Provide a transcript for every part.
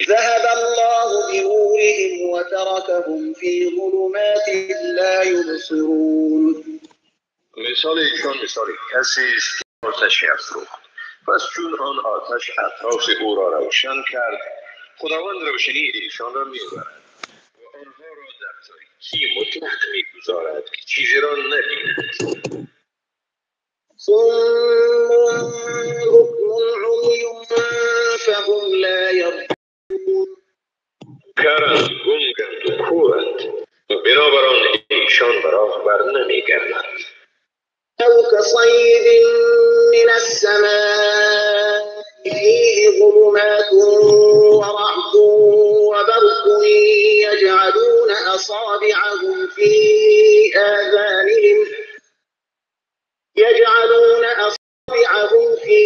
ذهب الله بنورهم وتركهم في ظلمات لا يبصرون. مثال ایشان مثال کسی است که آتشی افروخت، پس چون آن آتش اطراف او را روشن کرد، خداوند روشنی ایشان را میبرد و آنها را در تاریکی مطلق میگذارد که چیزی را نبینند. صم بكم عمی فهم لا یرجعون. کرند، گنگند و کورند و بنابر آن ایشان به راه بر نمیگردند. او کصیب من السماء فیه ظلمات ورعد وبرق یجعلون اصابعهم فی آذانهم يجعلون أصابعهم في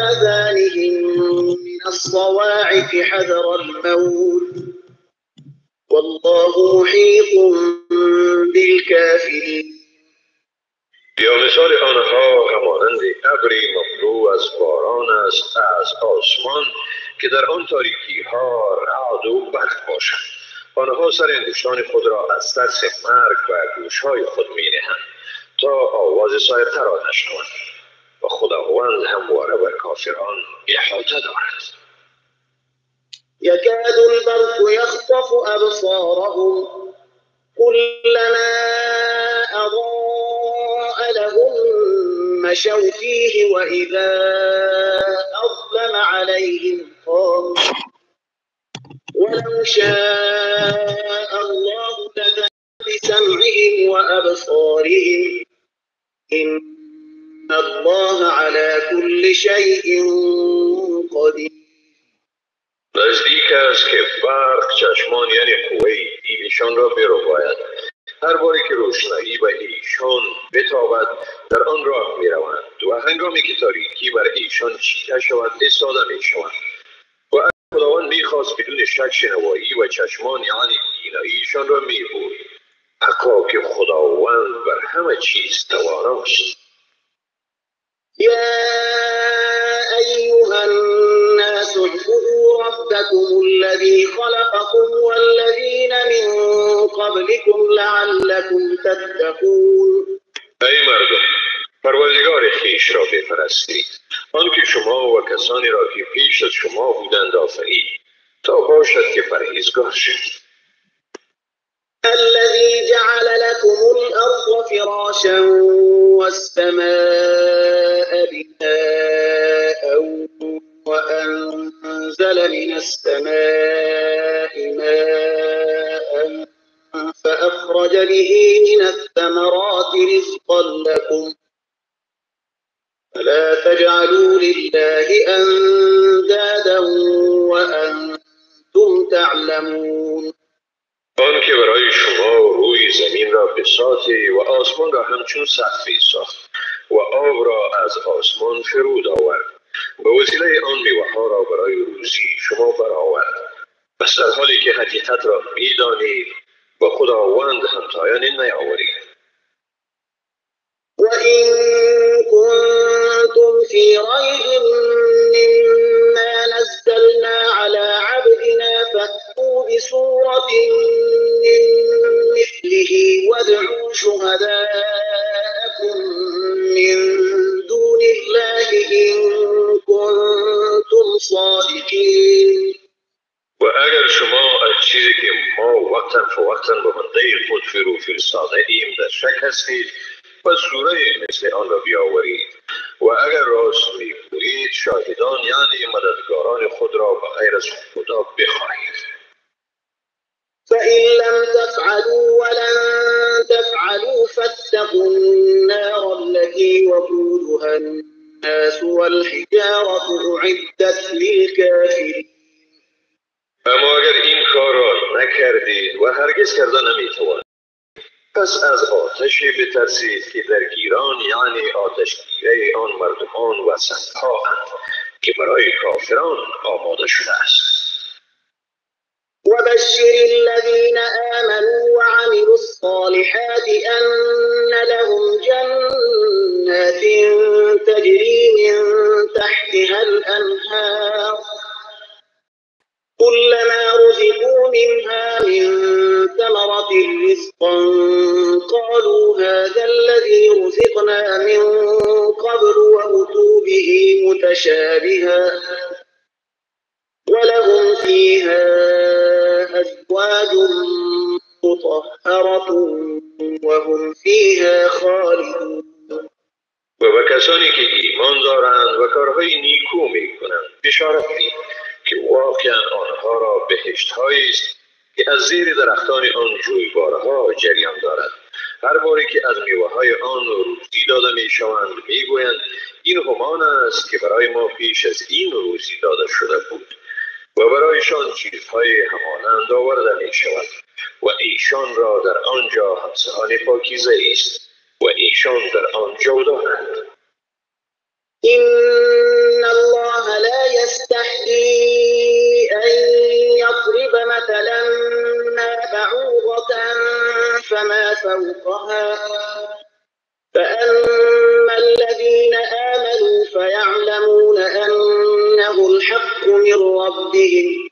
آذانهم من الصواعق حذر الموت والله محيط بالكافرين. یا مثال آنها همانند ابری مملو از باران است از آسمان که در آن تاریکی ها رعد و برق باشد. آنها سر انگشتان خود را از ترس مرگ و گوشهای خود می نهند تا آواز صاعقه را نشنوند و خداوند همواره بر کافران احاطه دارد. یکاد البرق یخطف ابصارهم كلما اضاء لهم مشوا فیه واذا اظلم عليهم قاموا ولو شاء الله لذهب بسمعهم وابصارهم إن الله على كل شيء قدیر. نزدیک است که برق چشمان یعنی قوه دیدشان را برباید. هر باری که روشنایی به ایشان بتابد در آن راه میروند و هنگامی که تاریکی بر ایشان چیده شود ایستاده میشوند. و اگر خداوند میخواست بدون شک شنوایی و چشمان یعنی بیناییشان را میبرد. حقا که خداوند بر همه چیز تواناست. یا ایها الناس اعبدوا ربکم الذی خلقکم والذین من قبلکم لعلکم تتقون. ای مردم، پروردگار خویش را بپرستید، آنکه شما و کسانی را که پیش از شما بودند آفرید، تا باشد که پرهیزگار شوید. الذي جعل لكم الأرض فراشا والسماء بناء وأنزل من السماء ماء فأخرج به من الثمرات رزقا لكم فلا تجعلوا لله أندادا وأنتم تعلمون. آن که برای شما روی زمین را بساط و آسمان را همچون سقفی ساخت و آب را از آسمان فرود آورد، به وسیله آن میوه ها را برای روزی شما برآورد. پس در حالی که حقیقت را میدانید با خداوند همتایان نیاورید. وَإِن كُنتُمْ فِي رَيْبٍ مِّمَّا نَزَّلْنَا عَلَى عَبْدِنَا فَأْتُوا بِسُورَةٍ مِّن مِّثْلِهِ وَادْعُوا شُهَدَاءَكُم مِّن دُونِ اللَّهِ إِن كُنتُمْ صَادِقِينَ. و اگر شما از چیزی که ما وقتا فوقتا به بنده خود فرو فرستاده ایم در شک هستید، و سوره مثل آن را بیاورید و اگر راست میگویید شاهدان یعنی مددگاران خود را به غیر از خدا بخواهید. فإن لم تفعلوا ولن تفعلوا فاتقوا النار التي وقودها الناس والحجارة أعدت للكافرين. اما اگر این کار را نکردید و هرگز کرده نمیتوانید، پس از آتشی بترسید که درگیران یعنی آتشگیره آن مردمان و سنگها اند که برای کافران آماده شده است. وبشر الذين آمنوا وعملوا الصالحات أن لهم جنات تجري من تحتها الأنهار. كلما رزقوا منها من ثمرة رزقا قالوا هذا الذي رزقنا من قبل وأتوا به متشابها ولهم فيها أزواج مطهرة وهم فيها خالدون. و به کسانی که ایمان دارند و کارهای نیکو میکنند بشارت ده که واقعا آنها را بهشت‌هایی است که از زیر درختان آن جویبارها جریان دارد. هر باری که از میوه‌های آن روزی داده میشوند میگویند این همان است که برای ما پیش از این روزی داده شده بود و برایشان چیزهای همانند آورده میشود و ایشان را در آنجا همسران پاکیزه است و ایشان در آن جاودانند. إن الله لا يستحيي أن يضرب مثلا ما بعوضة فما فوقها فأما الذين آمنوا فيعلمون أنه الحق من ربهم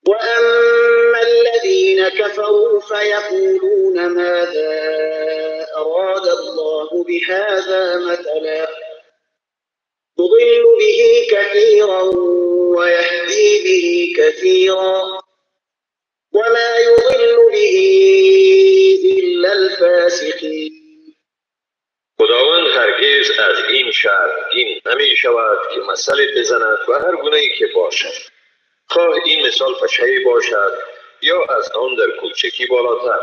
وأما الذين كفروا فيقولون ماذا أراد الله بهذا مثلا يضل به كثيرا ويهدي به كثيرا وما يضل به إلا الفاسقين. خداوند هرگز از این شرمگین نمی شود که مثل بزند و هر گونه ای که باشد، خواه این مثال پشه‌ای باشد یا از آن در کوچکی بالاتر.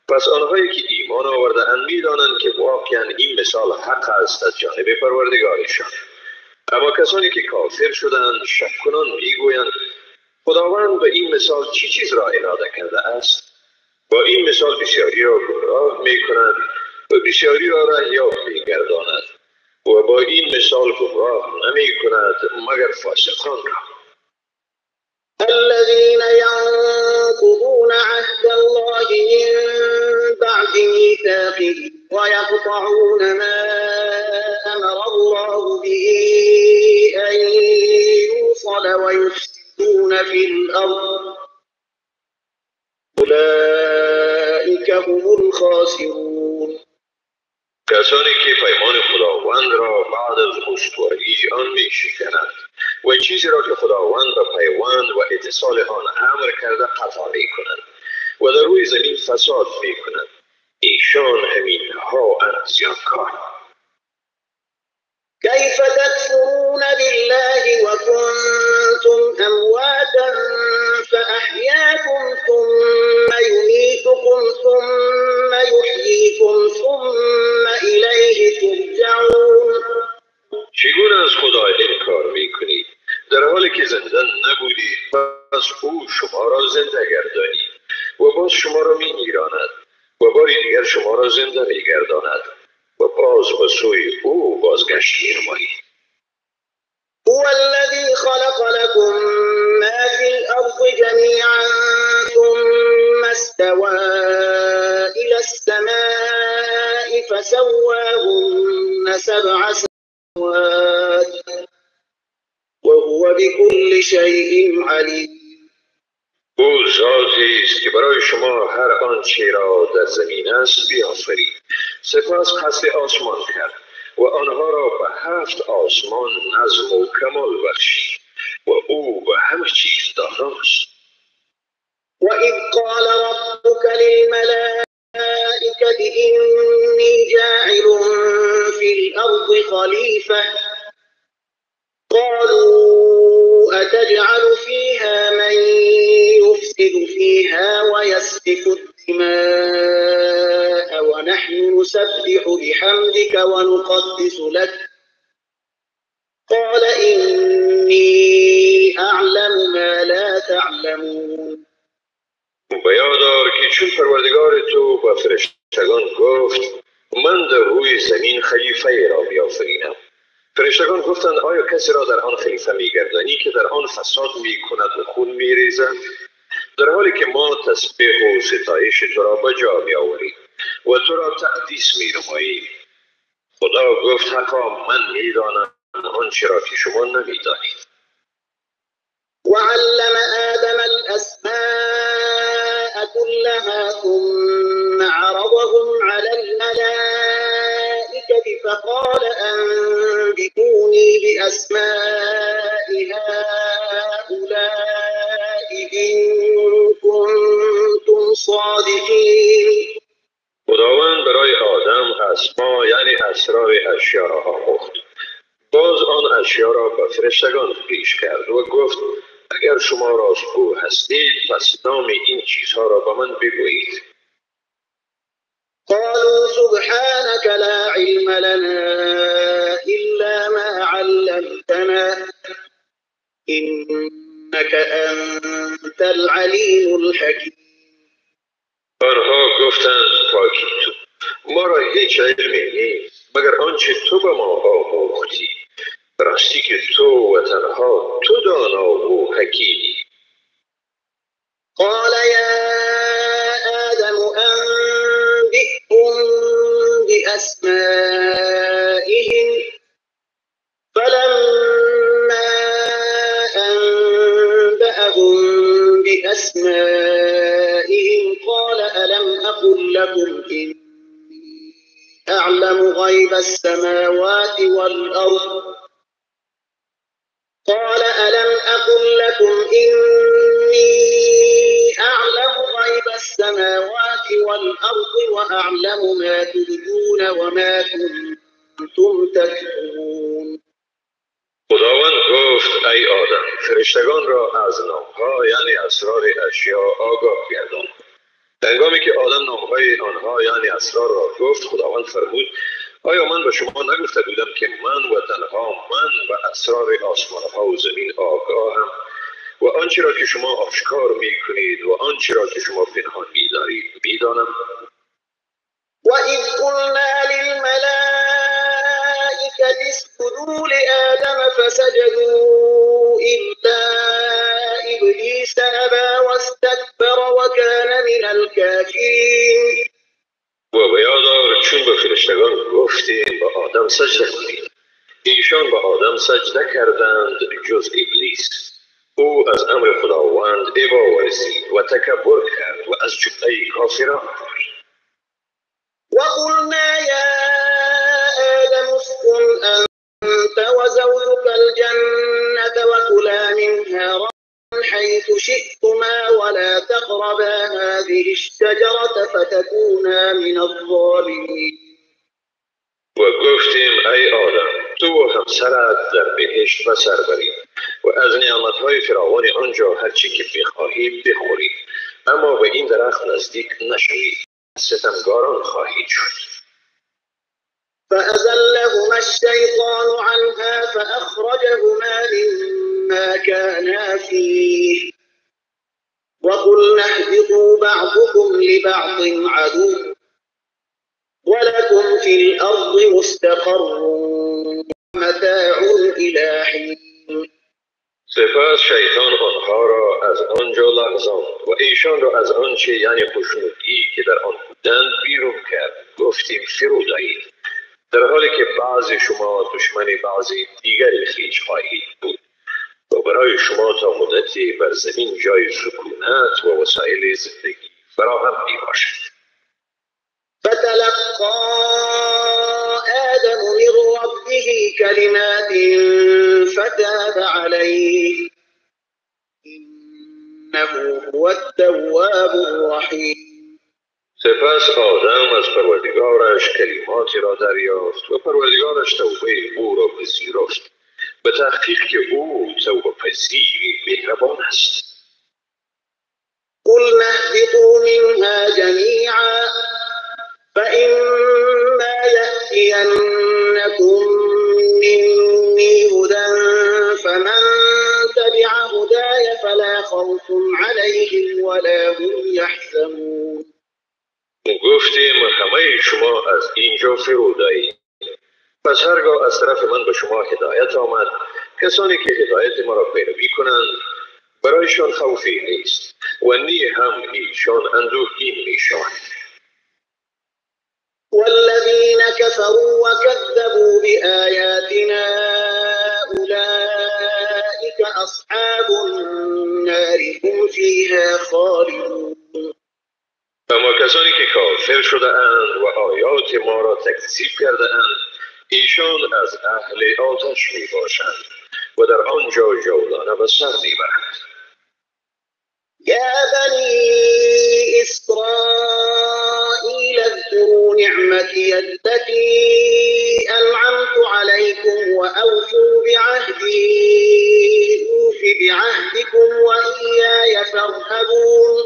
پس آنهایی که ایمان آورده اند می دانند که واقعا این مثال حق است از جانب پروردگارشان. اما کسانی که کافر شدند شک کنان میگویند خداوند به این مثال چی چیز را اراده کرده است؟ با این مثال بسیاری را گمراه می کند و بسیاری را رهیاب می گرداند و با این مثال گمراه نمی کند مگر فاسقان را. الذين ينقضون عهد الله من بعد ميثاقه ويقطعون ما أمر الله به أن يوصل ويفسدون في الأرض أولئك هم الخاسرون. کسانی که پیمان خداوند را بعد از استواری آن می شکنند و چیزی را که خداوند به پیوند و اتصال آن امر کرده قطع می کنند و در روی زمین فساد می کنند، ایشان همین ها اند زیانکار. كيف تكفرون بالله وكنتم أمواتا فأحياكم ثم يميتكم ثم يحييكم ثم إليه ترجعون. چگونه از خدا انکار میکنید در حالی که زنده نبودید؟ پس او شما را زنده گردانید و باز شما را میمیراند و باری دیگر شما را زنده میگرداند و باز به سوی او بازگشت می‌نمایید. هو الذي خلق لكم ما في الأرض جميعا ثم استوى إلى السماء فسواهن 7 سماوات وهو بكل شيء عليم. او ذاتی است که برای شما هر آنچه را در زمین است بیافرید، سپس قصد آسمان کرد و آنها را به 7 آسمان نظم و کمال بخشید و او به همه چیز داناست. و اذ قال ربک للملائکة انی جاعل فی الارض خلیفة قالوا أتجعل فيها من يفسد فيها ويسفك الدماء ونحن نسبح بحمدك ونقدس لك قال إني أعلم ما لا تعلمون. به یاد آر که چون پروردگار تو به فرشتگان گفت من در روی زمین خلیفه را بیافرینم، فرشتگان گفتند آیا کسی را در آن خلیفه میگردانی که در آن فساد میکند و خون میریزد، در حالی که ما تسبیح و ستایش تو را به جا میآوریم و تو را تقدیس مینماییم؟ خدا گفت حقا من میدانم آنچه را که شما نمیدانید. وعلم آدم الأسماء كلها ثم عرضهم على الملائكة فقال أنبئوني بأسماء هؤلاء إن كنتم صادقين. خداوند برای آدم اسما یعنی اسرار اشیا را آموخت. باز آن اشیا را به فرشتگان پیش کرد و گفت اگر شما راستگو هستید پس نام این چیزها را به من بگویید. قالوا سبحانك لا علم لنا إلا ما علمتنا إنك أنت العليم الحكيم. آنها گفتند پاکی تو، ما را هیچ علمی نیست مگر آنچه تو به ما آموختی، راستی که تو و تنها تو دانا و حکیمی. قال یا آدم انبئهم بأسمائهم فلما أنبأهم بأسمائهم قال ألم أقل لكم إني أعلم غيب السماوات والأرض قال ألم أقل لكم إني أعلم غيب السماوات والأرض وأعلم ما تبدون وما كنتم تكتمون. خداوند گفت ای آدم، فرشتگان را از نامها یعنی اسرار اشیا آگاه گردان. هنگامی که آدم نامهای آنها یعنی اسرار را گفت، خداوند فرمود آیا من به شما نگفته بودم که من و تنها من و اسرار آسمانها و زمین آگاهم و آنچه را که شما آشکار میکنید و آنچه را که شما پنهان میدارید میدانم؟ وَإِذْ قُلْنَا لِلْمَلَائِكَةِ اسْجُدُوا لِآدَمَ فَسَجَدُوا إِلَّا إِبْلِيسَ أَبَى وَاسْتَكْبَرَ وَكَانَ مِنَ الْكَافِرِينَ. و به یاد آور چون به فرشتگان گفتیم به آدم سجده کنید، ایشان به آدم سجده کردند جز ابلیس. او از امر خداوند ابا ورزید و تکبر کرد و از جمله کافران بود. وقلنا یا آدم اسكن أنت وزوجك الجنة وكلا منها رغدا حيث شئتما ولا تقربا هذه الشجرة فتكونا من الظالمين. و گفتیم ای آدم، تو و همسرت در بهشت به سر برید و از نعمتهای فراوان آنجا هرچی که بخواهید بخورید، اما به این درخت نزدیک نشوید، ستمگاران خواهید شد. فأزلهما الشیطان عنها فأخرجهما مما كانا فيه وقلنا اهبطوا بعضكم لبعض عدو ولكم في الأرض مستقر ومتاع إلى حين. سپس شیطان آنها را از آنجا لغزاند و ایشان را از آنچه یعنی خوشنودی که در آن بودند بیرون کرد. گفتیم فرود آیید، در حالی که بعضی شما دشمن بعضی دیگری خویش خواهید بود و برای شما تا مدتی بر زمین جای سکونت و وسایل زندگی فراهم می باشد. فتلقى آدم من ربه كلمات فتاب عليه إنه هو التواب الرحيم. سپس آدم از پروردگارش کلماتی را دریافت و پروردگارش توبه او را پذیرفت، به تحقیق که او توبه پذیر مهربان است. قلنا اهبطوا منها جميعا فإما يأتينكم مني هدى فمن تبع هداي فلا خوف عليهم ولا هم يحزنون. گفتیم همه شما از اینجا فرود آیید، پس هرگاه از طرف من به شما هدایت آمد، کسانی که هدایت ما را پیروی کنند برایشان خوفی نیست و نی هم ایشان اندوهگین میشوند. والذین كفروا وكذبوا بآیاتنا أولئك أصحاب أصحاب النار هم فيها خالدون. اما کسانی که کافر شده اند و آیات ما را تکذیب کرده اند، ایشان از اهل آتش می باشند و در آنجا جاودانه به سر می برند. یا بنی اسرائیل اذكروا نعمتی التي انعمت عليكم واوفوا بعهدی اوف بعهدكم وإیای فارهبون.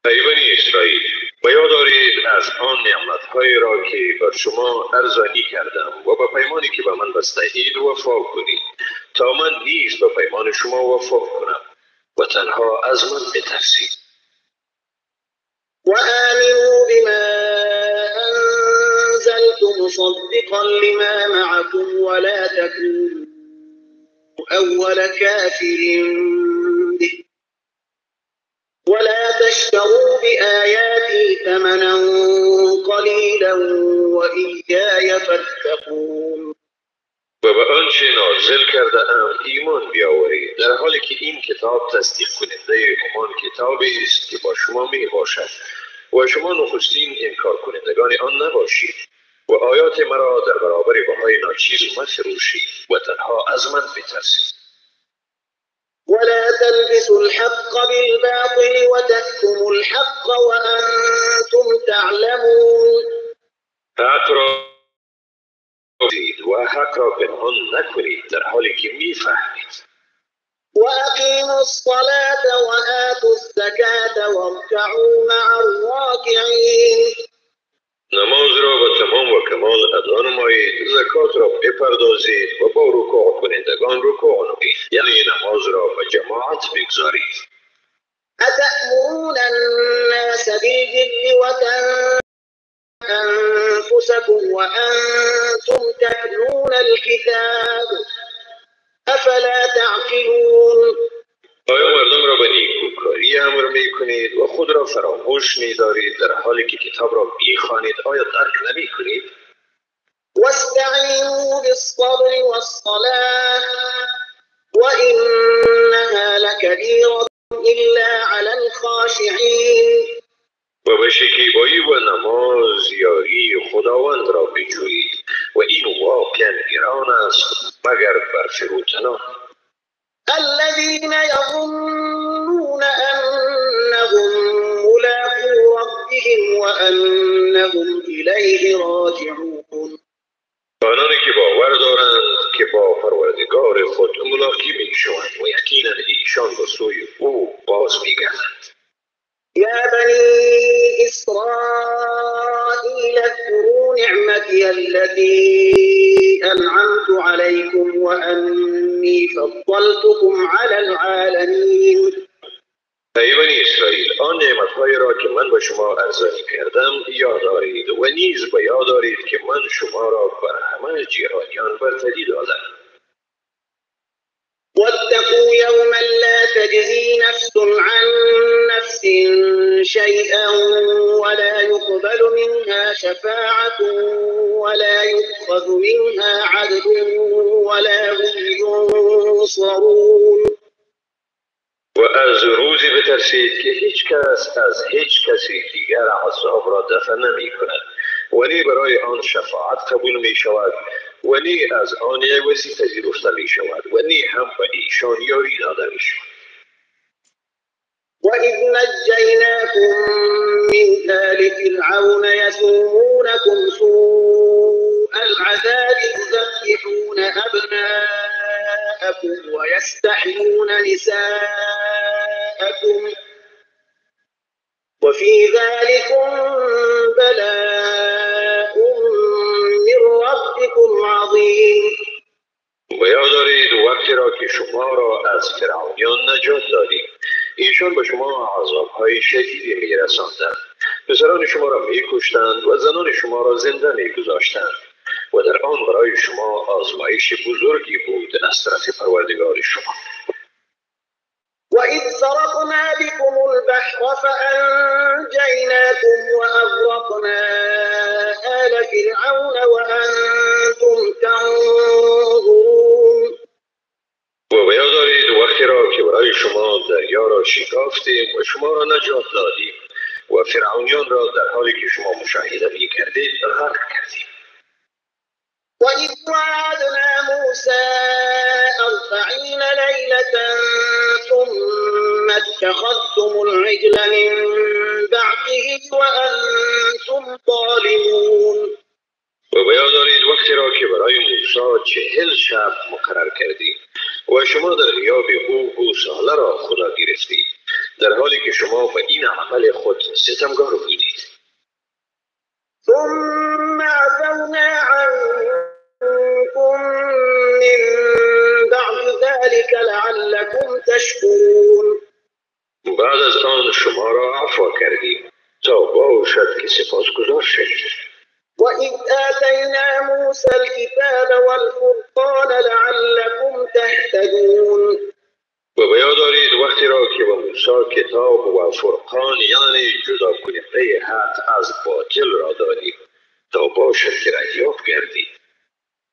ای بنی اسرائیل، به یاد دارید از آن نعمتهایی را که بر شما ارزانی کردم و به پیمانی که به من بسته اید وفا کنید تا من نیز به پیمان شما وفا کنم و تنها از من بترسید. وآمنوا بما أنزلت مصدقا لما معكم ولا تكونوا أول كافر به ولا تشتروا بآياتي ثمنا قليلا وإياي فاتقون. و به آنچه نازل کرده ام ایمان بیاورید، در حالی که این کتاب تصدیق کننده همان کتابی است که با شما می باشد و شما نخستین انکار کنندگان آن نباشید و آیات مرا در برابر بهای ناچیز مفروشید و تنها از من بترسید. ولا تلبسوا الحق بالباطل وتكتموا الحق وأنتم تعلمون. حق را و حق را پنهان نکنید در حالی که میفهمید. وأقیموا الصلاة وآتوا الزکاة وارکعوا مع الراکعین. نماز را به تمام و کمال ادا نمایید، زکات را بپردازید و با رکوع کنندگان رکوع نمایید، یعنی نماز را به جماعت بگذارید. اتأمرون الناس بالبر وتنسون أنفسكم وأنتم تتلون الكتاب أفلا تعقلون. آیا مردم را به نیکوکاری امر میکنید و خود را فراموش میدارید در حالی که کتاب را میخوانید؟ آیا درک نمیکنید؟ واستعینوا بالصبر والصلاة وإنها لکبیرة إلا علی الخاشعین. و به شکیبایی و نماز یاری خداوند را بجویید و این واقعا گران است مگر بر فروتنان. الذين يظنون أنهم ملاقو ربهم وأنهم إليه راجعون. آنانی که باور دارند که با پروردگار خود ملاقی میشوند و یقینا ایشان به سوی او باز میگردند. یا بنی اسرائیل اذكروا نعمتی التي انعمت عليكم وانی فضلتكم على العالمین. ای بنی اسرائیل، آن نعمتهایی را که من به شما ارزانی کردم یاد دارید و نیز به یاد دارید که من شما را بر همه جهانیان برتری دادم. واتقوا یوما لا تجزی نفس عن نفس شیئا ولا يقبل منها شفاعة ولا يؤخذ منها عدل ولا هم ينصرون. و از روزی بترسید که هیچ کس از هیچ کسی دیگر عذاب را دفع نمی کند و نی برای آن شفاعت قبول می شود و نی از آن عوضی پذیرفته می شود و نی هم به ایشان یاری داده می شود. و اذ نجیناکم من آل فرعون یسومونکم سوء العذاب یذبحون ابناءکم ویستحیون نساءکم وفی ذلکم بلاء من ربکم عظیم. و یاد دارید وقتی را که شما را از فرعونیان نجات دادیم، ایشان به شما عذابهای شدیدی میرساندند، پسران شما را میکشتند و زنان شما را زنده میگذاشتند و در آن برای شما آزمایش بزرگی بود از طرف پروردگار شما. وَإِذْ فَرَقْنَا بِكُمُ الْبَحْرَ فَأَنْجَيْنَاكُمْ وَأَغْرَقْنَا آلَ فِرْعَوْنَ وَأَنْتُمْ تَنْظُرُونَ. و به یاد دارید وقتی را آوردیم و شما را نجات دادیم و فرعونیان را در حالی که شما مشاهده می کردید غرق کردیم. وإذ وعدنا موسى 40 ليلة ثم اتخذتم العجل من بعده وأنتم ظالمون. و به یاد دارید وقتی را که برای موسی 40 شب مقرر کردیم و شما در غیاب او گوساله را خدا گرفتید، در حالی که شما به این عمل خود ستمگار بودید. ثم عفونا عنكم من بعد ذلك لعلكم تشكرون. بعد از آن شما را عفو کردیم تا باشد که سپاسگزار شوید. وإذ آتينا موسى الكتاب والفرقان لعلكم تهتدون. و به یاد دارید وقتی را که به موسی کتاب و فرقان، یعنی جدا کننده حق از باطل را دادیم تا باشد که رهیاب گردید.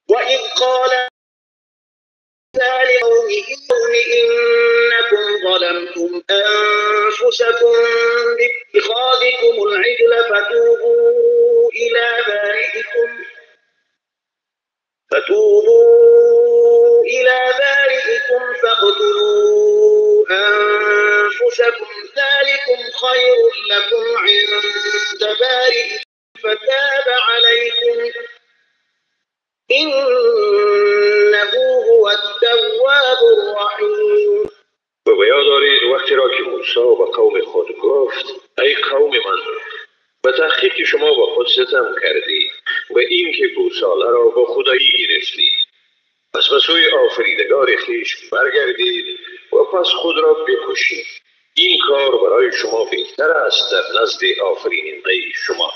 وإذ قال لقومه إنكم ظلمتم أنفسكم باتخاذكم العجل فتوبوا إلى بارئكم فاقتلوا أنفسكم ذلكم خير لكم عند بارئكم فتاب عليكم إنه هو التواب الرحيم. و به یاد دارید وقتی را که موسی به قوم خود گفت: ای قوم من، به تحقیق شما با خود ستم کردید و اینکه گوساله را با خدایی گرفتید، پس به سوی آفریدگار خویش برگردید و پس خود را بکشید. این کار برای شما بهتر است در نزد آفریننده شما.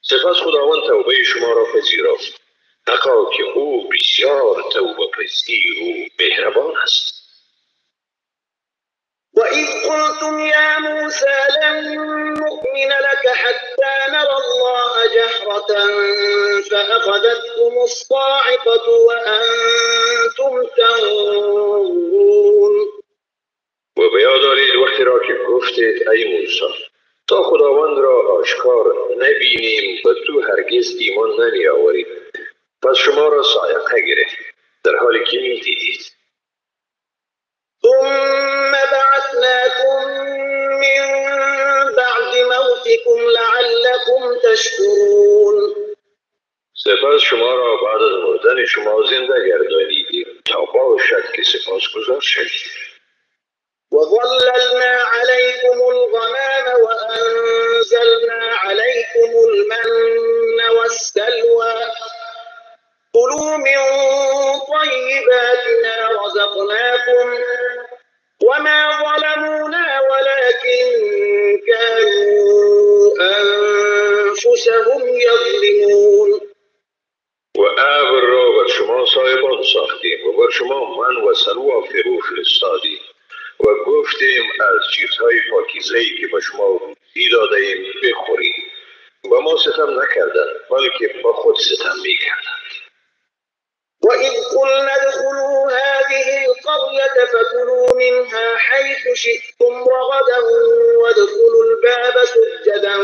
سپس خداوند توبه شما را پذیرفت، حقا که او بسیار توبه پذیر و مهربان است. وإذ قلتم يا موسى لن نؤمن لك حتى نرى الله جهرة فأخذتكم الصاعقة وأنتم تنظرون. و به یاد دارید وقتی را که گفتید: ای موسی، تا خداوند را آشکار نبینیم و تو هرگز ایمان نمی آورید. پس شما را صاعقه گرفت در حالی که می دیدید. ثم بعثناكم من بعد موتكم لعلكم تشكرون. سپس شما را بعد از مردن شما زنده گردانیدیم تا باشد که سپاسگزار شوید. وظللنا عليكم الغمام وأنزلنا عليكم المن والسلوى كلوا من طيبات ما رزقناكم وما ظلمونا ولكن كانوا أنفسهم يظلمون. و ابر را بر شما سایبان ساختیم و بر شما من و سلوا فرو فرستادیم و گفتیم از چیزهای پاکیزه‌ای که به شما روزی داده‌ایم بخورید. با ما ستم نکردند، بلکه با خود ستم می‌کردند. وإذ قلنا ادخلوا هذه القرية فكلوا منها حيث شئتم رغدا وادخلوا الباب سجدا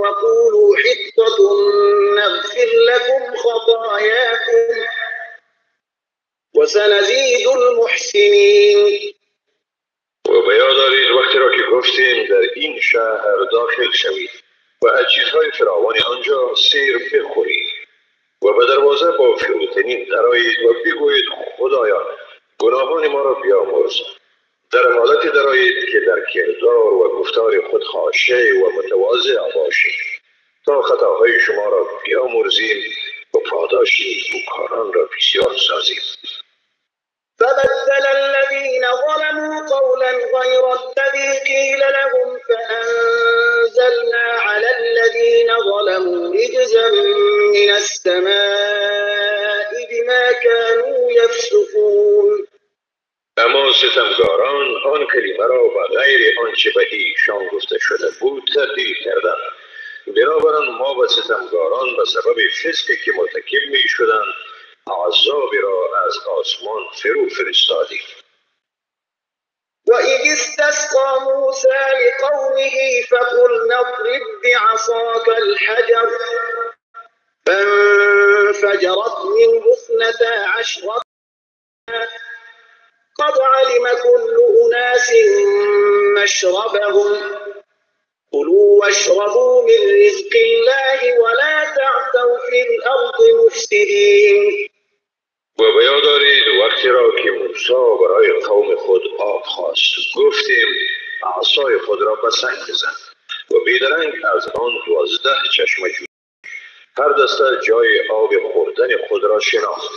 وقولوا حطة نغفر لكم خطاياكم وسنزيد المحسنين. و به یاد دارید وقتی را که گفتیم در این شهر داخل شوید و از چیزهای فراوان آنجا سیر بخورید و به دروازه با فروتنی درآیید و بگویید خدایا گناهان ما را بیامرز. در حالت درآیید که در کردار و گفتار خود خاشع و متواضع باشید تا خطاهای شما را بیامرزیم و پاداش نیکوکاران را بسیار سازیم. فبدل الذين ظلموا قولا غير الذي قيل لهم فأنزلنا على الذين ظلموا رجزا من السماء بما كانوا يفسقون. اما ستمکاران آن کلمه را به غیر آنچه به ایشان گفته شده بود تبدیل کردند. بنابراین ما به ستمکاران به سبب فسقی که مرتکب می شدند عذاب را از آسمان فرو فرستادیم. وإذ استسقى موسى لقومه فقلنا اضرب بعصاك الحجر فانفجرت منه 12 قد علم كل أناس مشربهم كلوا واشربوا من رزق الله ولا تعثوا في الأرض مفسدين. و به یاد دارید وقتی را که موسی برای قوم خود آب خواست، گفتیم عصای خود را به سنگ بزن و بیدرنگ از آن 12 چشمه جوش. هر دسته جای آب خوردن خود را شناخت.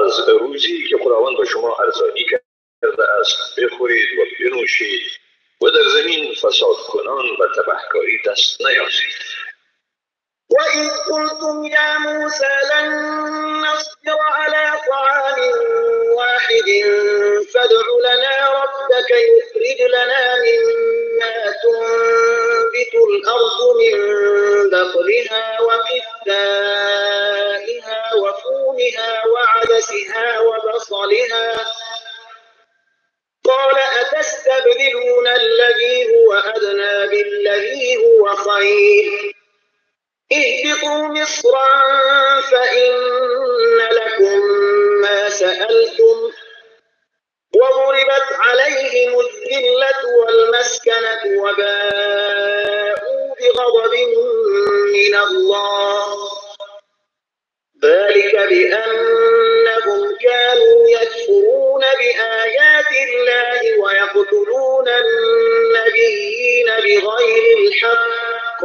از روزی که خداوند به شما ارزانی کرده است بخورید و بنوشید و در زمین فساد کنان و تبهکاری دست نیازید. وإذ قلتم يا موسى لن نصبر على طعام واحد فادع لنا ربك يخرج لنا مما تنبت الأرض من بقلها وقثائها وفومها وعدسها وبصلها قال أتستبدلون الذي هو أدنى بالذي هو خير اهبطوا مصرا فإن لكم ما سألتم وضربت عليهم الذلة والمسكنة وباءوا بغضب من الله ذلك بأنهم كانوا يكفرون بآيات الله ويقتلون النبيين بغير الحق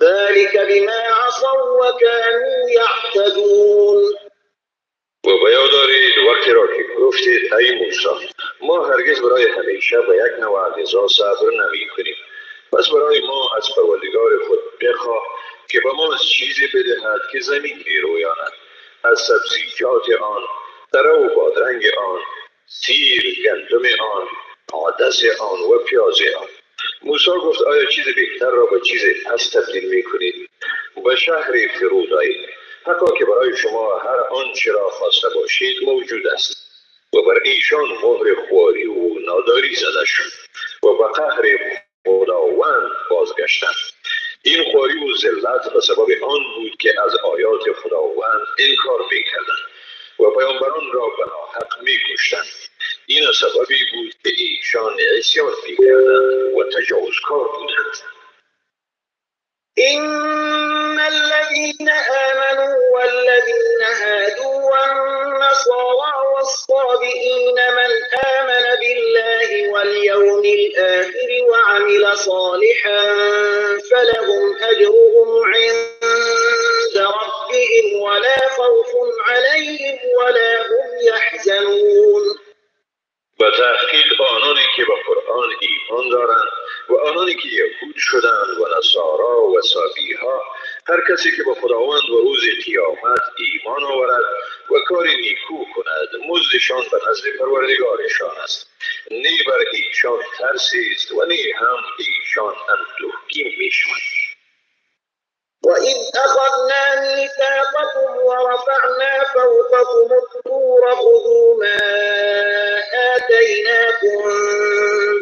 ذلك بما عصوا وكانوا يعتدون. و به یاد دارید وقتی را که گفتید ای موسی ما هرگز برای همیشه به یک نوع غذا صبر نمی کنیم، پس برای ما از پروردگار خود بخواه که به ما چیزی بدهد که زمین میرویاند، از سبزیجات آن، تره و بادرنگ آن، سیر، گندم آن، عدس آن و پیاز آن. موسی گفت آیا چیز بهتر را به چیز پس تبدیل می کنید؟ به شهر فرود آیید، حقا که برای شما هر آنچه را خواسته باشید موجود است. و بر ایشان مهر خواری و ناداری زده شد و به قهر خداوند بازگشتند. این خواری و ذلت به سبب آن بود که از آیات خداوند انکار می‌کردند و پیامبران را به ناحق می‌کشتند. این سببی بود که ایشان عصیان می‌کردند و تجاوزکار بودند. إن الذين آمنوا والذين هادوا والنصارى والصابئين من آمن بالله واليوم الآخر وعمل صالحا فلهم أجرهم عند ربهم ولا خوف عليهم ولا هم يحزنون. به تحقیق آنانی که به قرآن ایمان دارند و آنانی که یهود شدند و نصارا و صابیها، هر کسی که به خداوند و روز قیامت ایمان آورد و کار نیکو کند، مزدشان به نزد پروردگارشان است. نه بر ایشان ترسی است و نه هم ایشان اندوهگین میشوند. وَإِذْ أَخَذْنَا مِيثَاقَكُمْ وَرَفَعْنَا فَوْقَكُمُ الطُّورَ خُذُوا مَا آتَيْنَاكُمْ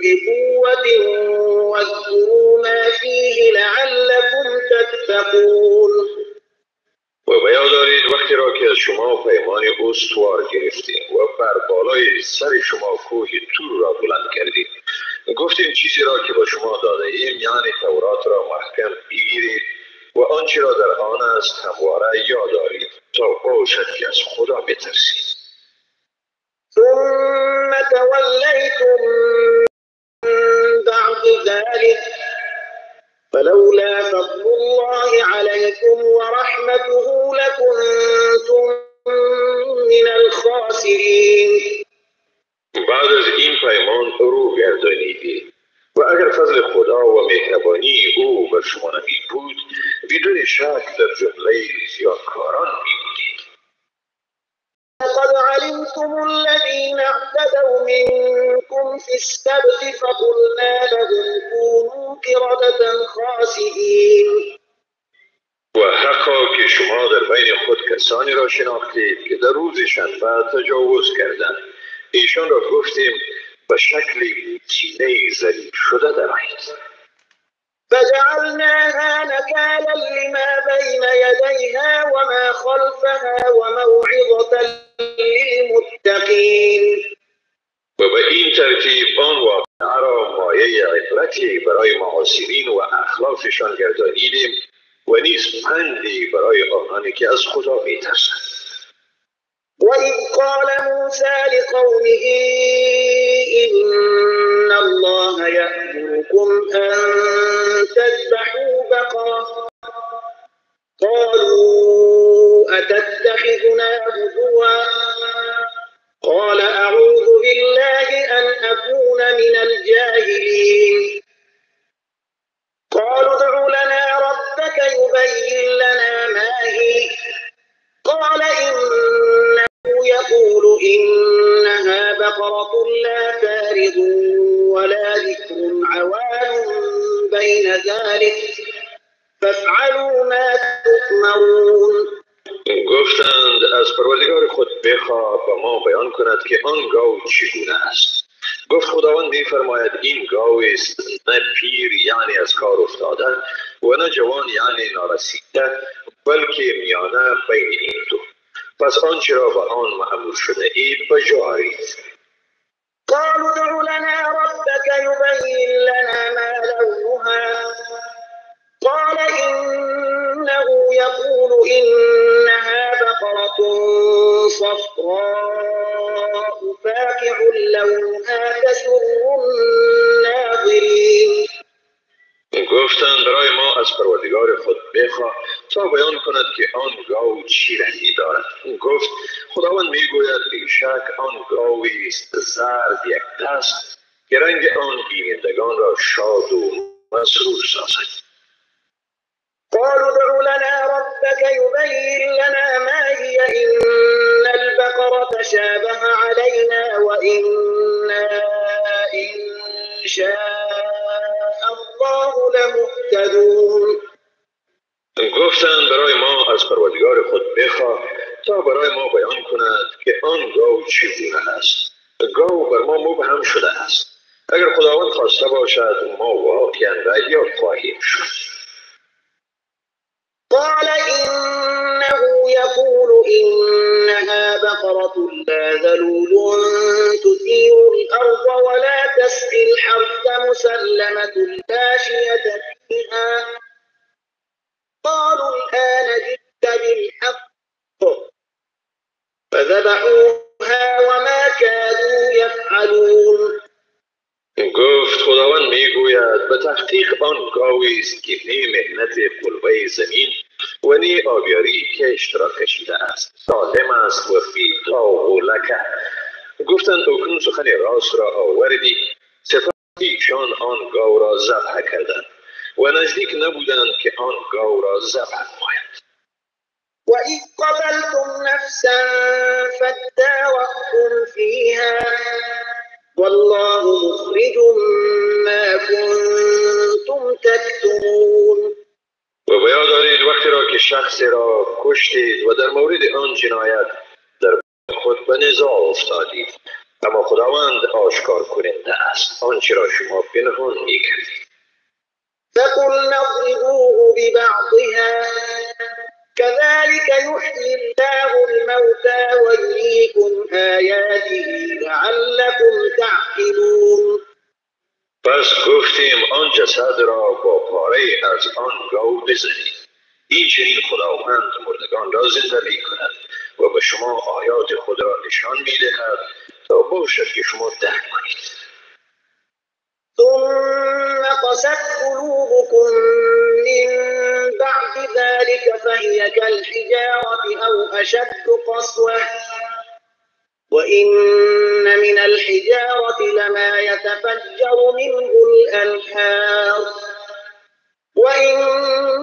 بِقُوَّةٍ وَاذْكُرُوا مَا فِيهِ لَعَلَّكُمْ تَتَّقُونَ. و به یاد دارید وقتی را که از شما پیمان استوار گرفتیم و بر بالای سر شما کوه تور را بلند کردیم، گفتیم چیزی را که با شما داده ایم، یعنی تورات را محکم بگیرید و آنچه را در آن است همواره یاد دارید تا باشد که از خدا بترسید. ثم تولیتم بعد ذلك فلولا فضل الله عليكم ورحمته لكنتم من الخاسرین. بعد از این پیمان رو گردانیدید و اگر فضل خدا و مهربانی او بر شما نمی بود، بدون شک در جمله زیانکاران می بودید. لقد علمتم الذين اعتدوا منكم في السبت فقلنا لهم كونوا قردة خاسئين. و حقا که شما در بین خود کسانی را شناختید که در روز شنبه تجاوز کردند. ایشان را گفتیم به شکل بوسیده ظریف شده درآیید. فجعلناها نكالا لما بين يديها وما خلفها وموعظة للمتقين. و به این ترتیب آن واقعه را مایه عبرتی برای معاصرین و اخلافشان گردانیدیم و نیز پندی برای آنانی که از خدا می‌ترسند. وإذ قال موسى لقومه إن الله يأمركم أن تذبحوا بقرة قالوا أتتخذنا هزوا قال أعوذ بالله أن أكون من الجاهلين قالوا ادع لنا ربك يبين لنا ما هي قال إنه يقول إنها بقرة لا فارض ولا بكر عوان بين ذلك فافعلوا ما تؤمرون. گفتند از پروردگار خود بخواه و ما بیان کند که آن گاو چگونه است. گفت خداوند می‌فرماید این گاو است نه پیر یعنی از کار افتاده و نه جوان یعنی نارسیده، بلکه میانه بین این دو. پس آنچه را به آن مأمور شده اید به جا آرید. قالوا ادع لنا ربك يبين لنا ما لونها قال إنه يقول إنها بقرة صفراء فاقع لونها تسر الناظرين. گفتند برای ما از پروردگار خود بخواه تا بیان کند که آن گاو چی رنگی دارد. گفت خداوند میگوید بیشک آن گاوی است زرد یک دست که رنگ آن بینندگان را شاد و مسرور سازد. قالوا ادع لنا ربك يبين لنا ما هي إن البقرة تشابه علينا وإنا إن شاء الله لمهتدون. گفتند برای ما از پروردگار خود بخواه تا برای ما بیان کند که آن گاو چگونه است. گاو بر ما مبهم شده است. اگر خداوند خواسته باشد ما واقعا رهیاب خواهیم شد. قال إنه يقول إنها بقرة لا ذلول تثير الأرض ولا تسقي الحرث مسلمة لا شية فيها. قالوا الآن جئت بالحق فذبحوها وما كادوا يفعلون. گفت خداوند میگوید به تحقیق آن گاوی است که نی مهنت قلبه زمین و نی آبیاری کشت را کشیده است، سالم است و بی داغ و لکه. گفتند اکنون سخن راست را آوردی. سپس ایشان آن گاو را ذبح کردند و نزدیک نبودند که آن گاو را ذبح نمایند. وإذ قتلتم نفسا فادارأتم فيها والله مخرج ما كنتم تكتمون. و به یاد دارید وقتی را که شخصی را کشتید و در مورد آن جنایت در خود به نزاع افتادید، اما خداوند آشکار کننده است آنچه را شما پنهان می‌کردید. فقلنا اضربوه ببعضها كذلك يحيي الله الموتى ويريكم آياته لعلكم تعقلون. پس گفتیم آن جسد را با پاره از آن گاو بزنید. این چنین خداوند مردگان را زنده می‌کند و به شما آیات خود را نشان می‌دهد تا باشد که شما درک کنید. ثم قست قلوبكم من بعد ذلك فهي كالحجارة أو أشد قسوة وإن من الحجارة لما يتفجر منه الأنهار وإن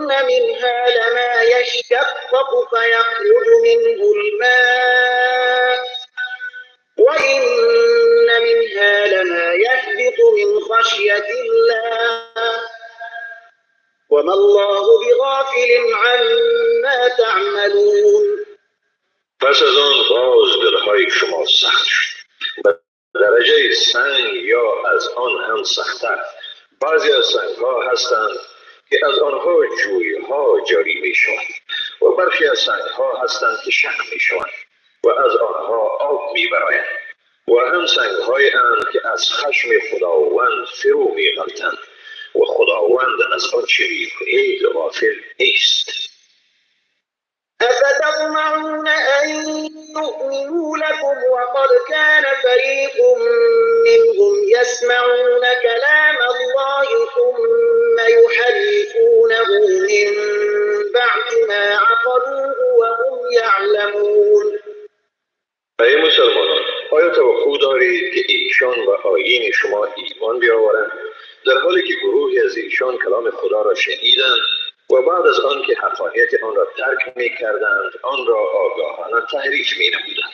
منها لما يشقق فيخرج منه الماء وإن منها لما يهبط من خشية الله وما الله بغافل عما تعملون. پس از آن باز دلهای شما سخت شد. درجه سنگ یا از آن هم سخت‌تر. بعضی از سنگ‌ها هستند که از آنها جوی‌ها جاری می‌شوند و برخی از سنگ‌ها هستند که شق می‌شوند و از آنها آب می‌برآید و هم سنگ‌هایی اند که از خشم خداوند فرو می‌غلطند و خداوند از آنچه می‌کنید غافل نیست. أفتطمعون أن يؤمنوا لكم وقد كان فريق منهم يسمعون كلام الله ثم يحرفونه من بعد ما عقلوه وهم يعلمون. ای مسلمانان، آیا توقع دارید که ایشان و آیین شما ایمان بیاورند، در حالی که گروهی از ایشان کلام خدا را شنیدند و بعد از آن که حقانیت آن را درک می کردند آن را آگاهانه تحریف می نمودند؟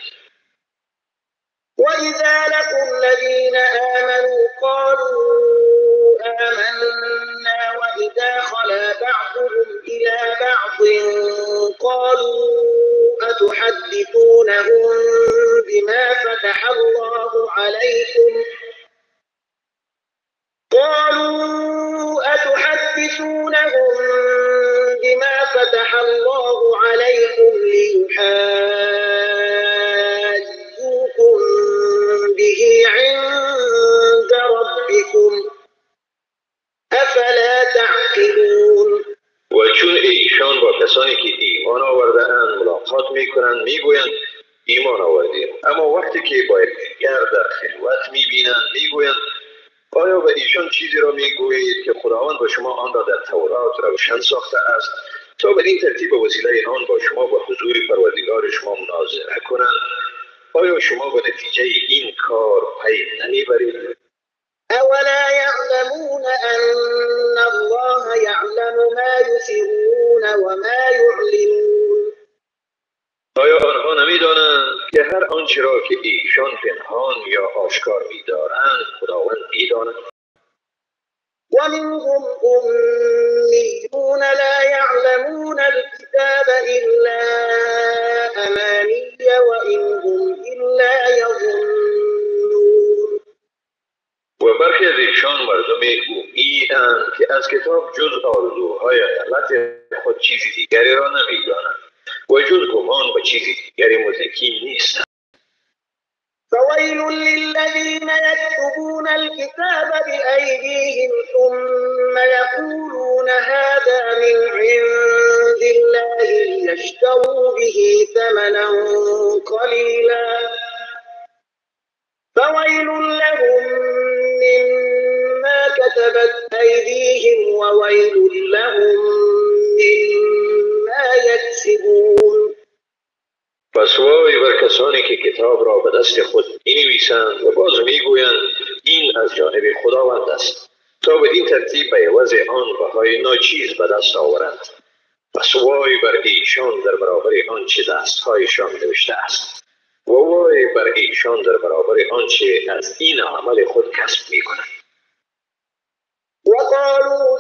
وإذا لقوا الذين آمنوا قالوا آمنا وإذا خلا بعضهم إلى بعض قالوا أتحدثونهم بما فتح الله عليكم قالوا أتحدثونهم بما فتح الله عليكم ليحاجوكم به عند ربكم أفلا تعقلون. و چون ایشان با کسانی که ایمان آورده اند ملاقات میکنند میگویند ایمان آوردیم، اما وقتی که با یکدیگر در خلوت میبینند میگویند آیا به ایشان چیزی را میگویید که خداوند با شما آن را در تورات روشن ساخته است تا به این ترتیب وسیله آن با شما با حضور پروردگار شما مناظره کنند؟ آیا شما به نتیجه این کار پی نمیبرید؟ اولا یعلمون ان الله یعلم ما یسرون و ما یعلنون. آیا آنها نمیدانند که هر آنچه را که ایشان پنهان یا آشکار می‌دارند خداوند می‌داند؟ ومنهم أميون لا يعلمون الكتاب إلا أماني وإن هم إلا يظنون. و برخی از ایشان مردم امی اند که از کتاب جز آرزوهای غلط خود چیزی دیگری را نمی‌دانند و جز گمان و چیزی دیگری متکی نیستند. فویل للذین یکتبون الکتاب بأیدیهم ثم یقولون هذا من عند الله لیشتروا به ثمنا قلیلا فویل لهم مما كتبت أیدیهم وویل لهم مما یکسبون. پس وای بر کسانی که کتاب را به دست خود می‌نویسند و باز می‌گویند این از جانب خداوند است تا بدین ترتیب به عوض آن بهای ناچیز به دست آورند. پس وای بر ایشان در برابر آنچه دستهایشان نوشته است و وای بر ایشان در برابر آنچه از این عمل خود کسب می‌کنند. وقالوا